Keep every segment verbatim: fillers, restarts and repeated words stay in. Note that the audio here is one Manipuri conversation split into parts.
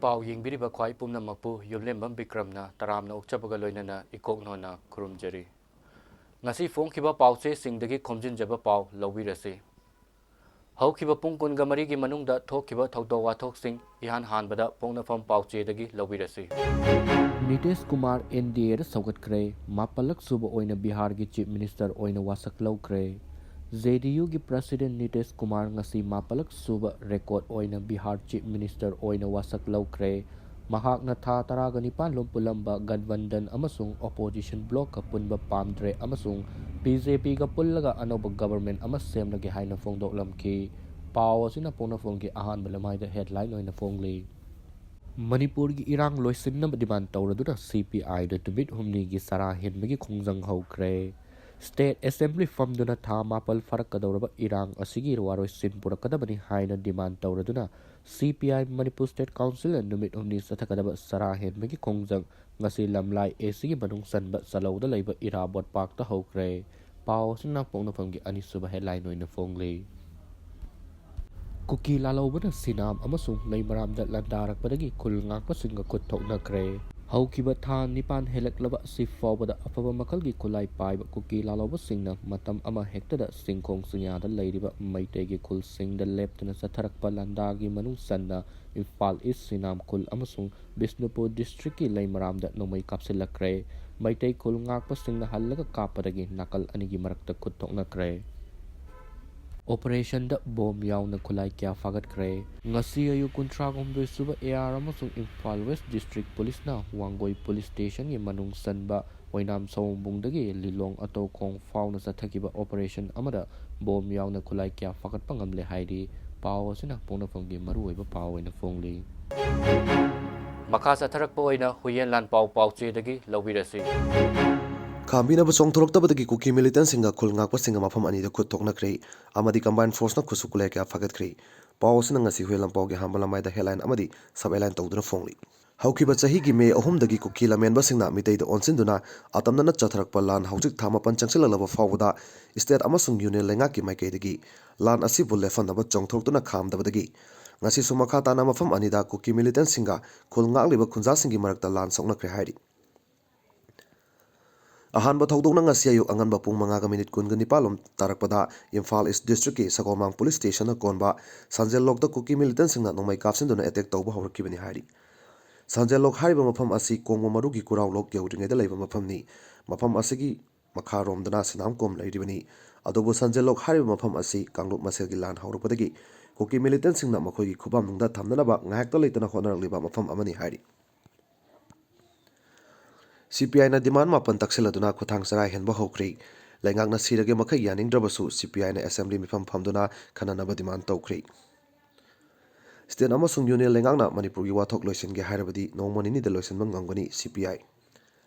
ꯄꯥꯎ ꯌꯦꯡꯕꯤꯔꯤꯕ ꯈ꯭ꯋꯥꯏ ꯄꯨꯝꯅꯃꯛꯄꯨ ꯌꯨꯝꯂꯦꯝꯕꯝ ꯕꯤꯀ꯭ꯔꯝꯅ ꯇꯔꯥꯝꯅ ꯑꯣꯛꯆꯕꯒ ꯂꯣꯏꯅꯅ ꯏꯀꯣꯛꯅꯣꯅ ꯈꯨꯔꯨꯝꯖꯔꯤ꯫ ꯉꯁꯤ ꯐꯣꯡꯈꯤꯕ ꯄꯥꯎꯆꯦꯁꯤꯡꯗꯒꯤ ꯈꯣꯝꯖꯤꯟꯖꯕ ꯄꯥꯎ ꯂꯧꯕꯤꯔꯁꯤ꯫ ꯍꯧꯈꯤꯕ ꯄꯨꯡ ꯀꯨꯟꯒ ꯃꯔꯤꯒꯤ ꯃꯅꯨꯡꯗ ꯊꯣꯛꯈꯤꯕ ꯊꯧꯗꯣꯛ ꯋꯥꯊꯣꯛꯁꯤꯡ ꯏꯍꯥꯟ ꯍꯥꯟꯕꯗ ꯄꯣꯛꯅꯐꯝ ꯄꯥꯎꯆꯦꯗꯒꯤ ꯂꯧꯕꯤꯔꯁꯤ꯫ ꯅꯤꯇꯤꯁ ꯀꯨꯃꯥꯔ ꯑꯦꯟ ꯗꯤ ꯑꯦꯗ ꯁꯧꯒꯠꯈ꯭ꯔꯦ꯫ ꯃꯥꯄꯜꯂꯛ ꯁꯨꯕ ꯑꯣꯏꯅ ꯕꯤꯍꯥꯔꯒꯤ ꯆꯤꯐ ꯃꯤꯅꯤꯁꯇꯔ ꯑꯣꯏꯅ ꯋꯥꯁꯛ ꯂꯧꯈ꯭ꯔꯦ꯫ ꯖꯦ ꯗꯤ ꯌꯨꯒꯤ ꯄ꯭ꯔꯁꯤꯗꯦꯟ ꯅꯤꯇꯤꯁ ꯀꯨꯃꯥꯔ ꯉꯁꯤ ꯃꯥꯄꯜꯂꯛ ꯁꯨꯕ ꯔꯦꯀꯣꯔꯗ ꯑꯣꯏꯅ ꯕꯤꯍꯥꯔ ꯆꯤꯐ ꯃꯤꯅꯤꯁꯇꯔ ꯑꯣꯏꯅ ꯋꯥꯁꯛ ꯂꯧꯈ꯭ꯔꯦ꯫ ꯃꯍꯥꯛꯅ ꯊꯥ ꯇꯔꯥꯒ ꯅꯤꯄꯥꯟ ꯂꯣꯝ ꯄꯨꯜꯂꯝꯕ ꯒꯟꯕꯟꯗꯟ ꯑꯃꯁꯨꯡ ꯑꯣꯄꯣꯖꯤꯁꯟ ꯕ꯭ꯂꯣꯛꯀ ꯄꯨꯟꯕ ꯄꯥꯝꯗ꯭ꯔꯦ ꯑꯃꯁꯨꯡ ꯕꯤ ꯖꯦ ꯄꯤꯒ ꯄꯨꯜꯂꯒ ꯑꯅꯧꯕ ꯒꯕꯔꯟꯃꯦꯟꯠ ꯑꯃ ꯁꯦꯝꯂꯒꯦ ꯍꯥꯏꯅ ꯐꯣꯡꯗꯣꯛꯂꯝꯈꯤ꯫ ꯄꯥꯎ ꯑꯁꯤꯅ ꯄꯣꯛꯅꯐꯝꯒꯤ ꯑꯍꯥꯟꯕ ꯂꯃꯥꯏꯗ ꯍꯦꯗꯂꯥꯏꯟ ꯑꯣꯏꯅ ꯐꯣꯡꯂꯤ꯫ ꯃꯅꯤꯄꯨꯔꯒꯤ ꯏꯔꯥꯡ ꯂꯣꯏꯁꯤꯟꯅꯕ ꯗꯤꯃꯥꯟ ꯇꯧꯔꯗꯨꯅ ꯁꯤ ꯄꯤ ꯑꯥꯏꯗ ꯅꯨꯃꯤꯠ ꯍꯨꯝꯅꯤꯒꯤ ꯆꯔꯥ ꯍꯦꯟꯕꯒꯤ ꯈꯣꯡꯖꯪ ꯍꯧꯈ꯭ꯔꯦ꯫ ꯁ꯭ꯇꯦꯠ ꯑꯦꯁꯦꯝꯕ꯭ꯂꯤ ꯐꯝꯗꯨꯅ ꯊꯥ ꯃꯥꯄꯜ ꯐꯥꯔꯛꯀꯗꯧꯔꯕ ꯏꯔꯥꯡ ꯑꯁꯤꯒꯤ ꯋꯥꯔꯣꯏꯁꯤꯟ ꯄꯨꯔꯛꯀꯗꯕꯅꯤ ꯍꯥꯏꯅ ꯗꯤꯃꯥꯟ ꯇꯧꯔꯗꯨꯅ ꯁꯤ ꯄꯤ ꯑꯥꯏ ꯃꯅꯤꯄꯨꯔ ꯁ꯭ꯇꯦꯠ ꯀꯥꯎꯟꯁꯤꯜꯅ ꯅꯨꯃꯤꯠ ꯍꯨꯝꯅꯤ ꯆꯠꯊꯒꯗꯕ ꯆꯔꯥ ꯍꯦꯟꯕꯒꯤ ꯈꯣꯡꯖꯪ ꯉꯁꯤ ꯂꯝꯂꯥꯏ ꯑꯦ ꯁꯤꯒꯤ ꯃꯅꯨꯡ ꯆꯟꯕ ꯆꯂꯧꯗ ꯂꯩꯕ ꯏꯔꯥꯕꯣꯠ ꯄꯥꯔꯛꯇ ꯍꯧꯈ꯭ꯔꯦ꯫ ꯄꯥꯎ ꯑꯁꯤꯅ ꯄꯣꯛꯅꯐꯝꯒꯤ ꯑꯅꯤꯁꯨꯕ ꯍꯦꯗꯂꯥꯏꯟ ꯑꯣꯏꯅ ꯐꯣꯡꯂꯤ꯫ ꯀꯨꯀꯤ ꯂꯥꯂꯧꯕꯅ ꯁꯤꯅꯥꯝ ꯑꯃꯁꯨꯡ ꯂꯩꯃꯔꯥꯝꯗ ꯂꯥꯟꯗꯥꯔꯛꯄꯗꯒꯤ ꯈꯨꯜ ꯉꯥꯛꯄꯁꯤꯡꯒ ꯈꯨꯠ ꯊꯣꯛꯅꯈ꯭ꯔꯦ꯫ ꯍꯧꯈꯤꯕ ꯊꯥ ꯅꯤꯄꯥꯟ ꯍꯦꯜꯂꯛꯂꯕ ꯑꯁꯤ ꯐꯥꯎꯕꯗ ꯑꯐꯕ ꯃꯈꯜꯒꯤ ꯈꯨꯠꯂꯥꯏ ꯄꯥꯏꯕ ꯀꯨꯀꯤ ꯂꯥꯂꯧꯕꯁꯤꯡꯅ ꯃꯇꯝ ꯑꯃ ꯍꯦꯛꯇꯗ ꯆꯤꯡꯈꯣꯡ ꯆꯤꯡꯌꯥꯗ ꯂꯩꯔꯤꯕ ꯃꯩꯇꯩꯒꯤ ꯈꯨꯜꯁꯤꯡꯗ ꯂꯦꯞꯇꯅ ꯆꯠꯊꯔꯛꯄ ꯂꯥꯟꯗꯥꯒꯤ ꯃꯅꯨꯡ ꯆꯟꯅ ꯏꯝꯐꯥꯜ ꯏꯁ, ꯁꯤꯅꯥꯝ ꯈꯨꯜ ꯑꯃꯁꯨꯡ ꯕꯤꯁꯅꯨꯄꯨꯔ ꯗꯤꯁꯇ꯭ꯔꯤꯛꯀꯤ ꯂꯩꯃꯔꯥꯝꯗ ꯅꯣꯡꯃꯩ ꯀꯥꯞꯁꯤꯜꯂꯛꯈ꯭ꯔꯦ꯫ ꯃꯩꯇꯩ ꯈꯨꯜ ꯉꯥꯛꯄꯁꯤꯡꯅ ꯍꯜꯂꯒ ꯀꯥꯞꯄꯗꯒꯤ ꯅꯥꯀꯜ ꯑꯅꯤꯒꯤ ꯃꯔꯛꯇ ꯈꯨꯠ ꯊꯣꯛꯅꯈ꯭ꯔꯦ꯫ ꯑꯣꯄꯔꯦꯁꯟꯗ ꯕꯣꯝ ꯌꯥꯎꯅ ꯈꯨꯠꯂꯥꯏ ꯀꯌꯥ ꯐꯥꯒꯠꯈ꯭ꯔꯦ꯫ ꯉꯁꯤ ꯑꯌꯨꯛ ꯀꯨꯟꯊ꯭ꯔꯥ ꯍꯨꯝꯗꯣꯏ ꯁꯨꯕ ꯑꯦ ꯑꯥꯔ ꯑꯃꯁꯨꯡ ꯏꯝꯐꯥꯜ ꯋꯦꯁ ꯗꯤꯁꯇ꯭ꯔꯤꯛ ꯄꯨꯂꯤꯁꯅ ꯋꯥꯡꯒꯣꯏ ꯄꯨꯂꯤꯁ ꯁ꯭ꯇꯦꯁꯟꯒꯤ ꯃꯅꯨꯡ ꯆꯟꯕ ꯑꯣꯏꯅꯥꯝ ꯁꯑꯣꯝꯕꯨꯡꯗꯒꯤ ꯂꯤꯂꯣꯡ ꯑꯇꯧꯈꯣꯡ ꯐꯥꯎꯅ ꯆꯠꯊꯈꯤꯕ ꯑꯣꯄꯔꯦꯁꯟ ꯑꯃꯗ ꯕꯣꯝ ꯌꯥꯎꯅ ꯈꯨꯠꯂꯥꯏ ꯀꯌꯥ ꯐꯥꯒꯠꯄ ꯉꯝꯂꯦ ꯍꯥꯏꯔꯤ꯫ ꯄꯥꯎ ꯑꯁꯤꯅ ꯄꯣꯛꯅꯐꯝꯒꯤ ꯃꯔꯨꯑꯣꯏꯕ ꯄꯥꯎ ꯑꯣꯏꯅ ꯐꯣꯡꯂꯤ꯫ ꯃꯈꯥ ꯆꯠꯊꯔꯛꯄ ꯑꯣꯏꯅ ꯍꯨꯏꯌꯦꯟ ꯂꯥꯟꯄꯥꯎ ꯄꯥꯎꯆꯦꯗꯒꯤ ꯂꯧꯕꯤꯔꯁꯤ꯫ ꯈꯥꯝꯕꯤꯅꯕ ꯆꯣꯡꯊꯣꯔꯛꯇꯕꯗꯒꯤ ꯀꯨꯀꯤ ꯃꯤꯂꯤꯇꯦꯟꯠꯁꯤꯡꯒ ꯈꯨꯜ ꯉꯥꯛꯄꯁꯤꯡꯒ ꯃꯐꯝ ꯑꯅꯤꯗ ꯈꯨꯠ ꯊꯣꯛꯅꯈ꯭ꯔꯦ ꯑꯃꯗꯤ ꯀꯝꯕꯥꯏꯟ ꯐꯣꯔꯁꯅ ꯈꯨꯠꯁꯨ ꯈꯨꯠꯂꯥꯏ ꯀꯌꯥ ꯐꯥꯒꯠꯈ꯭ꯔꯦ꯫ ꯄꯥꯎ ꯑꯁꯤꯅ ꯉꯁꯤ ꯍꯨꯏꯌꯦꯟ ꯂꯥꯟꯄꯥꯎꯒꯤ ꯑꯍꯥꯟꯕ ꯂꯃꯥꯏꯗ ꯍꯦꯗꯂꯥꯏꯟ ꯑꯃꯗꯤ ꯁꯕ ꯍꯦꯗꯂꯥꯏꯟ ꯇꯧꯗꯨꯅ ꯐꯣꯡꯂꯤ꯫ ꯍꯧꯈꯤꯕ ꯆꯍꯤꯒꯤ ꯃꯦ ꯑꯍꯨꯝꯗꯒꯤ ꯀꯨꯀꯤ ꯂꯝꯍꯦꯟꯕꯁꯤꯡꯅ ꯃꯤꯇꯩꯗ ꯑꯣꯟꯁꯤꯟꯗꯨꯅ ꯑꯇꯝꯅꯅ ꯆꯠꯊꯔꯛꯄ ꯂꯥꯟ ꯍꯧꯖꯤꯛ ꯊꯥ ꯃꯥꯄꯟ ꯆꯪꯁꯤꯜꯂꯛꯂꯕ ꯐꯥꯎꯕꯗ ꯁ꯭ꯇꯦꯠ ꯑꯃꯁꯨꯡ ꯌꯨꯅꯤꯌꯟ ꯂꯩꯉꯥꯛꯀꯤ ꯃꯥꯏꯀꯩꯗꯒꯤ ꯂꯥꯟ ꯑꯁꯤꯕꯨ ꯂꯦꯞꯍꯟꯅꯕ ꯆꯣꯡꯊꯣꯔꯛꯇꯨꯅ ꯈꯥꯝꯗꯕꯗꯒꯤ ꯉꯁꯤꯁꯨ ꯃꯈꯥ ꯇꯥꯅ ꯃꯐꯝ ꯑꯅꯤꯗ ꯀꯨꯀꯤ militantꯁꯤꯡꯒ ꯈꯨꯜ ꯉꯥꯛꯂꯤꯕ ꯈꯨꯟꯖꯥꯁꯤꯡꯒꯤ ꯃꯔꯛꯇ ꯂꯥꯟ ꯁꯣꯛꯅꯈ꯭ꯔꯦ ꯍꯥꯏꯔꯤ꯫ ꯑꯍꯥꯟꯕ ꯊꯧꯗꯣꯛꯅ ꯉꯁꯤ ꯑꯌꯨꯛ ꯑꯉꯟꯕ ꯄꯨꯡ ꯃꯉꯥꯒ ꯃꯤꯅꯤꯠ ꯀꯨꯟꯒ ꯅꯤꯄꯥꯜ ꯂꯣꯝ ꯇꯥꯔꯛꯄꯗ ꯏꯝꯐꯥꯜ ꯏꯁ ꯗꯤꯁꯇ꯭ꯔꯤꯛꯀꯤ ꯁꯒꯣꯜꯃꯥꯡ ꯄꯨꯂꯤꯁ ꯁ꯭ꯇꯦꯁꯟꯅ ꯀꯣꯟꯕ ꯁꯟꯖꯦꯜ ꯂꯣꯛꯇ ꯀꯨꯀꯤ militantꯁꯤꯡꯅ ꯅꯣꯡꯃꯩ ꯀꯥꯞꯁꯤꯟꯗꯨꯅ attack ꯇꯧꯕ ꯍꯧꯔꯛꯈꯤꯕꯅꯤ ꯍꯥꯏꯔꯤ꯫ ꯁꯟꯖꯦꯜ ꯂꯣꯛ ꯍꯥꯏꯔꯤꯕ ꯃꯐꯝ ꯑꯁꯤ ꯀꯣꯡꯕ ꯃꯔꯨꯒꯤ ꯀꯨꯔꯥꯎ ꯂꯣꯛ ꯌꯧꯗ꯭ꯔꯤꯉꯩꯗ ꯂꯩꯕ ꯃꯐꯝꯅꯤ꯫ ꯃꯐꯝ ꯑꯁꯤꯒꯤ ꯃꯈꯥꯔꯣꯝꯗꯅ ꯁꯤꯅꯥꯝꯀꯣꯝ ꯂꯩꯔꯤꯕꯅꯤ꯫ ꯑꯗꯨꯕꯨ ꯁꯟꯖꯦꯜ ꯂꯣꯛ ꯍꯥꯏꯔꯤꯕ ꯃꯐꯝ ꯑꯁꯤ ꯀꯥꯡꯂꯨꯞ ꯃꯁꯦꯜꯒꯤ ꯂꯥꯟ ꯍꯧꯔꯛꯄꯗꯒꯤ ꯀꯨꯀꯤ militantꯁꯤꯡꯅ ꯃꯈꯣꯏꯒꯤ ꯈꯨꯕꯝꯅꯨꯡꯗ ꯊꯝꯅꯅꯕ ꯉꯥꯏꯍꯥꯛꯇ ꯂꯩꯇꯅ ꯍꯣꯠꯅꯔꯛꯂꯤꯕ ꯃꯐꯝ ꯑꯃꯅꯤ ꯍꯥꯏꯔꯤ꯫ CPIꯅ demand ꯃꯥꯄꯟ ꯇꯛꯁꯤꯜꯂꯗꯨꯅ ꯈꯨꯠꯊꯥꯡ ꯆꯔꯥ ꯍꯦꯟꯕ ꯍꯧꯈ꯭ꯔꯦ꯫ ꯂꯩꯉꯥꯛꯅ ꯁꯤꯔꯒꯦ ꯃꯈꯩ ꯌꯥꯅꯤꯡꯗ꯭ꯔꯕꯁꯨ CPIꯅ assembly ꯃꯤꯐꯝ ꯐꯝꯗꯨꯅ ꯈꯟꯅꯅꯕ demand ꯇꯧꯈ꯭ꯔꯦ꯫ State ꯑꯃꯁꯨꯡ union ꯂꯩꯉꯥꯛꯅ ꯃꯅꯤꯄꯨꯔꯒꯤ ꯋꯥꯊꯣꯛ ꯂꯣꯏꯁꯤꯟꯒꯦ ꯍꯥꯏꯔꯕꯗꯤ ꯅꯣꯡꯃ ꯅꯤꯅꯤꯗ ꯂꯣꯏꯁꯤꯟꯕ ꯉꯝꯒꯅꯤ CPI꯫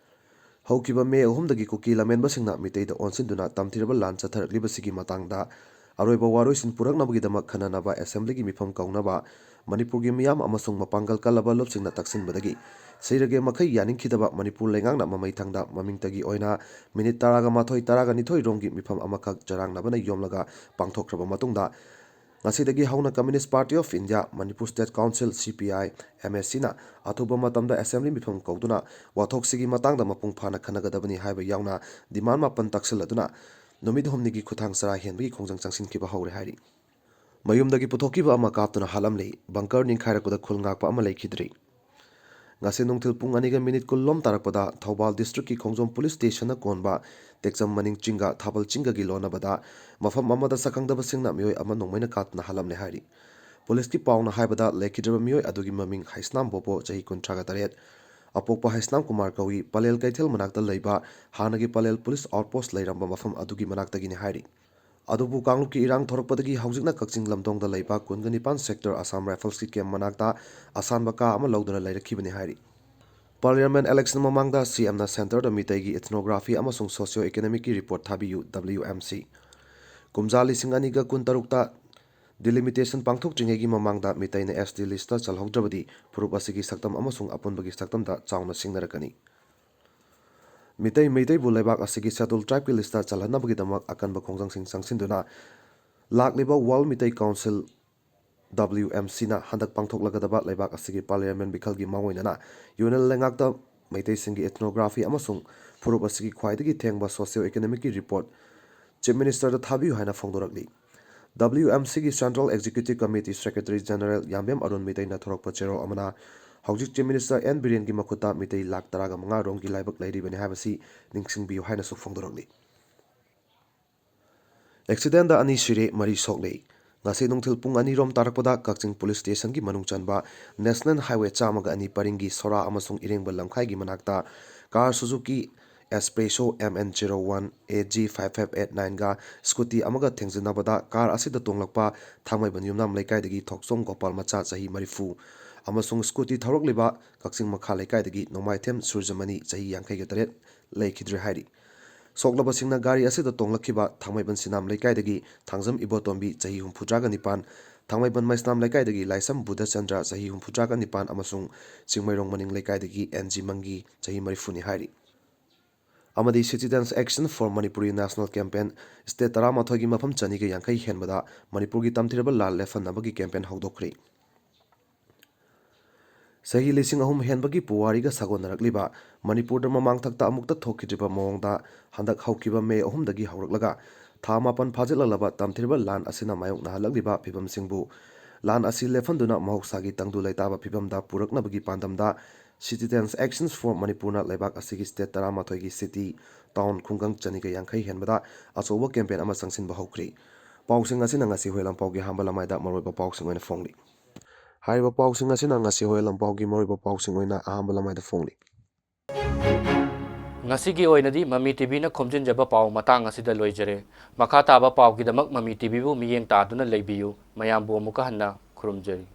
ꯍꯧꯈꯤꯕ ꯃꯦ ꯑꯍꯨꯝꯗꯒꯤ ꯀꯨꯀꯤ ꯂꯝꯍꯦꯟꯕꯁꯤꯡꯅ ꯃꯤꯇꯩꯗ ꯑꯣꯟꯁꯤꯟꯗꯨꯅ ꯇꯝꯊꯤꯔꯕ ꯂꯥꯟ ꯆꯠꯊꯔꯛꯂꯤꯕꯁꯤꯒꯤ ꯃꯇꯥꯡꯗ ꯑꯔꯣꯏꯕ ꯋꯥꯔꯣꯏꯁꯤꯟ ꯄꯨꯔꯛꯅꯕꯒꯤꯗꯃꯛ ꯈꯟꯅꯅꯕ assemblyꯒꯤ ꯃꯤꯐꯝ ꯀꯧꯅꯕ ꯃꯅꯤꯄꯨꯔꯒꯤ ꯃꯤꯌꯥꯝ ꯑꯃꯁꯨꯡ ꯃꯄꯥꯡꯒꯜ ꯀꯜꯂꯕ ꯂꯨꯞꯁꯤꯡꯅ ꯇꯛꯁꯤꯟꯕꯗꯒꯤ ꯁꯤꯔꯒꯦ ꯃꯈꯩ ꯌꯥꯅꯤꯡꯈꯤꯗꯕ ꯃꯅꯤꯄꯨꯔ ꯂꯩꯉꯥꯛꯅ ꯃꯃꯩ ꯊꯪꯗ ꯃꯃꯤꯡꯇꯒꯤ ꯑꯣꯏꯅ ꯃꯤꯅꯤꯠ ꯇꯔꯥꯒ ꯃꯥꯊꯣꯏ, ꯇꯔꯥꯒ ꯅꯤꯊꯣꯏ ꯔꯣꯝꯒꯤ ꯃꯤꯐꯝ ꯑꯃꯈꯛ ꯆꯔꯥꯡꯅꯕꯅ ꯌꯣꯝꯂꯒ ꯄꯥꯡꯊꯣꯛꯈ꯭ꯔꯕ ꯃꯇꯨꯡꯗ, ꯉꯁꯤꯗꯒꯤ ꯍꯧꯅ Communist Party of India, Manipur State Council, CPI, MSCꯅ ꯑꯊꯨꯕ ꯃꯇꯝꯗ assembly ꯃꯤꯐꯝ ꯀꯧꯗꯨꯅ ꯋꯥꯊꯣꯛꯁꯤꯒꯤ ꯃꯇꯥꯡꯗ ꯃꯄꯨꯡ ꯐꯥꯅ ꯈꯟꯅꯒꯗꯕꯅꯤ ꯍꯥꯏꯕ ꯌꯥꯎꯅ demand ꯃꯥꯄꯟ ꯇꯛꯁꯤꯜꯂꯗꯨꯅ ꯅꯨꯃꯤꯠ ꯍꯨꯝꯅꯤꯒꯤ ꯈꯨꯠꯊꯥꯡ ꯆꯔꯥ ꯍꯦꯟꯕꯒꯤ ꯈꯣꯡꯖꯪ ꯆꯪꯁꯤꯟꯈꯤꯕ ꯍꯧꯔꯦ ꯍꯥꯏꯔꯤ꯫ ꯃꯌꯨꯝꯗꯒꯤ ꯄꯨꯊꯣꯛꯈꯤꯕ ꯑꯃ ꯀꯥꯞꯇꯨꯅ ꯍꯥꯠꯂꯝꯂꯤ꯫ Bunker ꯅꯤꯡꯈꯥꯏꯔꯛꯄꯗ ꯈꯨꯜ ꯉꯥꯛꯄ ꯑꯃ ꯂꯩꯈꯤꯗ꯭ꯔꯤ꯫ ꯉꯁꯤ ꯅꯨꯡꯊꯤꯜ ꯄꯨꯡ ꯑꯅꯤꯒ ꯃꯤꯅꯤꯠ ꯀꯨꯟ ꯂꯣꯝ ꯇꯥꯔꯛꯄꯗ ꯊꯧꯕꯥꯜ districtꯀꯤ ꯈꯣꯡꯖꯣꯝ police stationꯅ ꯀꯣꯟꯕ ꯇꯦꯛꯆꯝ ꯃꯅꯤꯡ ꯆꯤꯡꯒ ꯊꯥꯕꯜ ꯆꯤꯡꯒꯒꯤ ꯂꯣꯟꯅꯕꯗ ꯃꯐꯝ ꯑꯃꯗ ꯁꯛꯈꯪꯗꯕꯁꯤꯡꯅ ꯃꯤꯑꯣꯏ ꯑꯃ ꯅꯣꯡꯃꯩꯅ ꯀꯥꯞꯇꯨꯅ ꯍꯥꯠꯂꯝꯂꯦ ꯍꯥꯏꯔꯤ꯫ Policeꯀꯤ ꯄꯥꯎꯅ ꯍꯥꯏꯕꯗ, ꯂꯩꯈꯤꯗ꯭ꯔꯕ ꯃꯤꯑꯣꯏ ꯑꯗꯨꯒꯤ ꯃꯃꯤꯡ ꯍꯩꯁꯅꯥꯝ ꯕꯣꯄꯣ, ꯆꯍꯤ ꯀꯨꯟꯊ꯭ꯔꯥꯒ ꯇꯔꯦꯠ, ꯑꯄꯣꯛꯄ ꯍꯩꯁꯅꯥꯝ ꯀꯨꯃꯥꯔ ꯀꯧꯏ, ꯄꯂꯦꯜ ꯀꯩꯊꯦꯜ ꯃꯅꯥꯛꯇ ꯂꯩꯕ ꯍꯥꯟꯅꯒꯤ ꯄꯂꯦꯜ police outpost ꯂꯩꯔꯝꯕ ꯃꯐꯝ ꯑꯗꯨꯒꯤ ꯃꯅꯥꯛꯇꯒꯤꯅꯤ ꯍꯥꯏꯔꯤ꯫ ꯑꯗꯨꯕꯨ ꯀꯥꯡꯂꯨꯞꯀꯤ ꯏꯔꯥꯡ ꯊꯣꯔꯛꯄꯗꯒꯤ ꯍꯧꯖꯤꯛꯅ ꯀꯛꯆꯤꯡ ꯂꯝꯗꯣꯡꯗ ꯂꯩꯕ ꯀꯨꯟꯒ ꯅꯤꯄꯥꯟ Sector Assam Riflesꯀꯤ camp ꯃꯅꯥꯛꯇ ꯑꯁꯥꯟꯕ ꯀꯥ ꯑꯃ ꯂꯧꯗꯨꯅ ꯂꯩꯔꯛꯈꯤꯕꯅꯤ ꯍꯥꯏꯔꯤ꯫ Parliament election ꯃꯃꯥꯡꯗ CMꯅ centreꯗ ꯃꯤꯇꯩꯒꯤ ethnography ꯑꯃꯁꯨꯡ socio-economicꯀꯤ report ꯊꯥꯕꯤꯌꯨ, WMC꯫ ꯀꯨꯝꯖꯥ ꯂꯤꯁꯤꯡ ꯑꯅꯤꯒ ꯀꯨꯟꯇꯔꯨꯛꯇ delimitation ꯄꯥꯡꯊꯣꯛꯇ꯭ꯔꯤꯉꯩꯒꯤ ꯃꯃꯥꯡꯗ ꯃꯤꯇꯩꯅ ST listꯇ ꯆꯜꯍꯧꯗ꯭ꯔꯕꯗꯤ ꯐꯨꯔꯨꯞ ꯑꯁꯤꯒꯤ ꯁꯛꯇꯝ ꯑꯃꯁꯨꯡ ꯑꯄꯨꯟꯕꯒꯤ ꯁꯛꯇꯝꯗ ꯆꯥꯎꯅ ꯁꯤꯡꯅꯔꯛꯀꯅꯤ꯫ ꯃꯤꯇꯩ ꯃꯩꯇꯩꯕꯨ ꯂꯩꯕꯥꯛ ꯑꯁꯤꯒꯤ Scheduled Tribeꯀꯤ listꯇ ꯆꯜꯍꯟꯅꯕꯒꯤꯗꯃꯛ ꯑꯀꯟꯕ ꯈꯣꯡꯖꯪꯁꯤꯡ ꯆꯪꯁꯤꯟꯗꯨꯅ ꯂꯥꯛꯂꯤꯕ World Meitei Council W M Cꯅ ꯍꯟꯗꯛ ꯄꯥꯡꯊꯣꯛꯂꯒꯗꯕ ꯂꯩꯕꯥꯛ ꯑꯁꯤꯒꯤ parliament ꯃꯤꯈꯜꯒꯤ ꯃꯥꯡꯑꯣꯏꯅꯅ ꯌꯨꯅꯤꯌꯟ ꯂꯩꯉꯥꯛꯇ ꯃꯩꯇꯩꯁꯤꯡꯒꯤ ethnography ꯑꯃꯁꯨꯡ ꯐꯨꯔꯨꯞ ꯑꯁꯤꯒꯤ ꯈ꯭ꯋꯥꯏꯗꯒꯤ ꯊꯦꯡꯕ socio economicꯀꯤ report Chief Ministerꯗ ꯊꯥꯕꯤꯌꯨ ꯍꯥꯏꯅ ꯐꯣꯡꯗꯣꯔꯛꯂꯤ꯫ W M Cꯒꯤ Central Executive Committee Secretary General ꯌꯥꯝꯕꯦꯝ Arun ꯃꯤꯇꯩꯅ ꯊꯣꯔꯛꯄ ꯆꯦꯔꯣꯜ ꯑꯃꯅ ꯍꯧꯖꯤꯛ Chief Minister N ꯕꯤꯔꯦꯟꯒꯤ ꯃꯈꯨꯠꯇ ꯃꯤꯇꯩ ꯂꯥꯈ ꯇꯔꯥꯒ ꯃꯉꯥ ꯔꯣꯝꯒꯤ ꯂꯥꯏꯕꯛ ꯂꯩꯔꯤꯕꯅꯤ ꯍꯥꯏꯕꯁꯤ ꯅꯤꯡꯁꯤꯡꯕꯤꯌꯨ ꯍꯥꯏꯅꯁꯨ ꯐꯣꯡꯗꯣꯔꯛꯂꯤ꯫ Accidentꯗ ꯑꯅꯤ ꯁꯤꯔꯦ, ꯃꯔꯤ ꯁꯣꯛꯂꯦ꯫ ꯉꯁꯤ ꯅꯨꯡꯊꯤꯜ ꯄꯨꯡ ꯑꯅꯤ ꯔꯣꯝ ꯇꯥꯔꯛꯄꯗ ꯀꯛꯆꯤꯡ Police Stationꯒꯤ ꯃꯅꯨꯡ ꯆꯟꯕ National Highway ꯆꯥꯝꯃꯒ ꯑꯅꯤ ꯄꯔꯤꯡꯒꯤ ꯁꯣꯔꯥ ꯑꯃꯁꯨꯡ ꯏꯔꯦꯡꯕ ꯂꯝꯈꯥꯏꯒꯤ ꯃꯅꯥꯛꯇ car Suzuki Espresso M N zero one A G five five eight nineꯒ scooty ꯑꯃꯒ ꯊꯦꯡꯖꯤꯟꯅꯕꯗ car ꯑꯁꯤꯗ ꯇꯣꯡꯂꯛꯄ ꯊꯥꯡꯃꯩꯕꯟ ꯌꯨꯝꯅꯥꯝ ꯂꯩꯀꯥꯏꯗꯒꯤ ꯊꯣꯛꯆꯣꯝ ꯒꯣꯄꯥꯜ ꯃꯆꯥ ꯆꯍꯤ ꯃꯔꯤꯐꯨ ꯑꯃꯁꯨꯡ scooty ꯊꯧꯔꯛꯂꯤꯕ ꯀꯛꯆꯤꯡ ꯃꯈꯥ ꯂꯩꯀꯥꯏꯗꯒꯤ ꯅꯣꯡꯃꯥꯏꯊꯦꯝ ꯁꯨꯔꯖꯃꯅꯤ ꯆꯍꯤ ꯌꯥꯡꯈꯩꯒ ꯇꯔꯦꯠ ꯂꯩꯈꯤꯗ꯭ꯔꯦ ꯍꯥꯏꯔꯤ꯫ ꯁꯣꯛꯂꯕꯁꯤꯡꯅ ꯒꯥꯔꯤ ꯑꯁꯤꯗ ꯇꯣꯡꯂꯛꯈꯤꯕ ꯊꯥꯡꯃꯩꯕꯟ ꯁꯤꯅꯥꯝ ꯂꯩꯀꯥꯏꯗꯒꯤ ꯊꯥꯡꯖꯝ ꯏꯕꯣꯇꯣꯝꯕꯤ ꯆꯍꯤ ꯍꯨꯝꯐꯨꯇꯔꯥꯒ ꯅꯤꯄꯥꯟ, ꯊꯥꯡꯃꯩꯕꯟ ꯃꯩꯁꯅꯥꯝ ꯂꯩꯀꯥꯏꯗꯒꯤ ꯂꯥꯏꯁꯝ ꯕꯨꯙꯆꯟꯗ꯭ꯔ ꯆꯍꯤ ꯍꯨꯝꯐꯨꯇꯔꯥꯒ ꯅꯤꯄꯥꯟ ꯑꯃꯁꯨꯡ ꯆꯤꯡꯃꯩꯔꯣꯡ ꯃꯅꯤꯡ ꯂꯩꯀꯥꯏꯗꯒꯤ N G ꯃꯪꯒꯤ ꯆꯍꯤ ꯃꯔꯤꯐꯨꯅꯤ ꯍꯥꯏꯔꯤ꯫ ꯑꯃꯗꯤ Citizens Action for Manipuri National Campaign state ꯇꯔꯥꯃꯥꯊꯣꯏꯒꯤ ꯃꯐꯝ ꯆꯅꯤꯒ ꯌꯥꯡꯈꯩ ꯍꯦꯟꯕꯗ ꯃꯅꯤꯄꯨꯔꯒꯤ ꯇꯝꯊꯤꯔꯕ ꯂꯥꯟ ꯂꯦꯞꯍꯟꯅꯕꯒꯤ campaign ꯍꯧꯗꯣꯛꯈ꯭ꯔꯦ꯫ ꯆꯍꯤ ꯂꯤꯁꯤꯡ ꯑꯍꯨꯝ ꯍꯦꯟꯕꯒꯤ ꯄꯨꯋꯥꯔꯤꯒ ꯁꯥꯒꯣꯟꯅꯔꯛꯂꯤꯕ ꯃꯅꯤꯄꯨꯔꯗ ꯃꯃꯥꯡꯊꯛꯇ ꯑꯃꯨꯛꯇ ꯊꯣꯛꯈꯤꯗ꯭ꯔꯤꯕ ꯃꯑꯣꯡꯗ ꯍꯟꯗꯛ ꯍꯧꯈꯤꯕ ꯃꯦ ꯑꯍꯨꯝꯗꯒꯤ ꯍꯧꯔꯛꯂꯒ ꯊꯥ ꯃꯥꯄꯟ ꯐꯥꯖꯤꯜꯂꯛꯂꯕ ꯇꯝꯊꯤꯔꯕ ꯂꯥꯟ ꯑꯁꯤꯅ ꯃꯥꯌꯣꯛꯅꯍꯜꯂꯛꯂꯤꯕ ꯐꯤꯕꯝꯁꯤꯡꯕꯨ ꯂꯥꯟ ꯑꯁꯤ ꯂꯦꯞꯍꯟꯗꯨꯅ ꯃꯍꯧꯁꯥꯒꯤ ꯇꯪꯗꯨ ꯂꯩꯇꯥꯕ ꯐꯤꯕꯝꯗ ꯄꯨꯔꯛꯅꯕꯒꯤ ꯄꯥꯟꯗꯝꯗ Citizens Actions for Manipureꯅ ꯂꯩꯕꯥꯛ ꯑꯁꯤꯒꯤ state ꯇꯔꯥꯃꯥꯊꯣꯏꯒꯤ city, town, ꯈꯨꯡꯒꯪ ꯆꯅꯤꯒ ꯌꯥꯡꯈꯩ ꯍꯦꯟꯕꯗ ꯑꯆꯧꯕ campaign ꯑꯃ ꯆꯪꯁꯤꯟꯕ ꯍꯧꯈ꯭ꯔꯦ꯫ ꯄꯥꯎꯁꯤꯡ ꯑꯁꯤꯅ ꯉꯁꯤ ꯍꯣꯏ ꯂꯝꯄꯥꯎꯒꯤ ꯑꯍꯥꯟꯕ ꯂꯃꯥꯏꯗ ꯃꯔꯨꯑꯣꯏꯕ ꯄꯥꯎꯁꯤꯡ ꯑꯣꯏꯅ ꯐꯣꯡꯂꯤ꯫ ꯍꯥꯏꯔꯤꯕ ꯄꯥꯎꯁꯤꯡ ꯑꯁꯤꯅ ꯉꯁꯤ ꯍꯣꯏ ꯂꯝꯄꯥꯎꯒꯤ ꯃꯔꯨꯑꯣꯏꯕ ꯄꯥꯎꯁꯤꯡ ꯑꯣꯏꯅ ꯑꯍꯥꯟꯕ ꯂꯃꯥꯏꯗ ꯐꯣꯡꯂꯤ꯫ ꯉꯁꯤꯒꯤ ꯑꯣꯏꯅꯗꯤ ꯃꯃꯤ ꯇꯤꯚꯤꯅ ꯈꯣꯝꯖꯤꯟꯖꯕ ꯄꯥꯎ ꯃꯇꯥꯡ ꯑꯁꯤꯗ ꯂꯣꯏꯖꯔꯦ꯫ ꯃꯈꯥ ꯇꯥꯕ ꯄꯥꯎꯒꯤꯗꯃꯛ ꯃꯃꯤ ꯇꯤꯚꯤꯕꯨ ꯃꯤꯠꯌꯦꯡ ꯇꯥꯗꯨꯅ ꯂꯩꯕꯤꯌꯨ꯫ ꯃꯌꯥꯝꯕꯨ ꯑꯃꯨꯛꯀ ꯍꯟꯅ ꯈꯨꯔꯨꯝꯖꯔꯤ꯫